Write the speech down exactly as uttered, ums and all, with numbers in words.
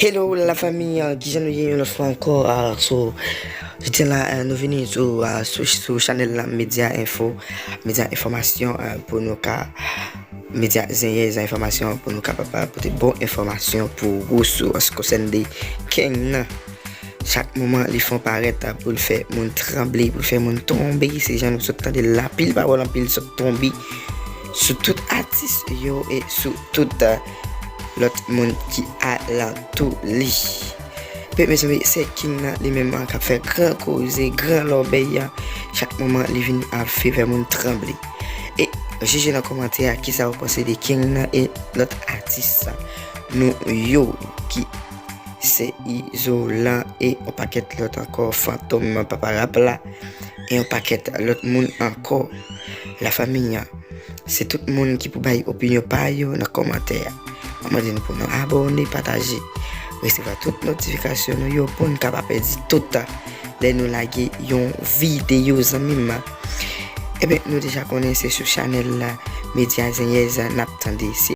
Hello la fanmi, ah, kijan nou ye yon lòt fwa ankò? Ah, so, jodi la, ah, nou vini sou, ah, sou, sou chanèl la, Medya Enfo, Medya Enfòmasyon, ah, pou nou ka, Medya Zenyèz Enfòmasyon pou nou kapab pote bon enfòmasyon pou ou sou an se konsène de King nan. Chak moman li fè yon parèt, ah, pou l fè moun tranble, pou l fè moun tonbe. Se jan nou sot tande l la, anpil pawòl, anpil sot tonbe sou tout atis yo e sou tout, ah, lòt moun ki alantou li. Pe mezanmi, se King nan li menm an k ap fè gran koze, gran lòbèy an. Chak moman li vin ap fè, fè moun tranble. E jije nan kòmantè a kisa w panse de King nan e lòt atis nou yo ki se Izolan e yon pakèt lòt ankò, Fantom, Papa Rap la, e yon pakèt lòt moun ankò. La fanmi an, se tout moun ki pou bay opinyon pa yo nan kòmantè a. Mwen mande nou pou nou abòne, pataje, resevwa tout notifikasyon nou yo pou n ka pa pèdi tout lè nou lage yon videyo, zanmi m. Ebyen, nou deja konnen se sou chanèl la, Medya Zenyèz, n ap tande. Se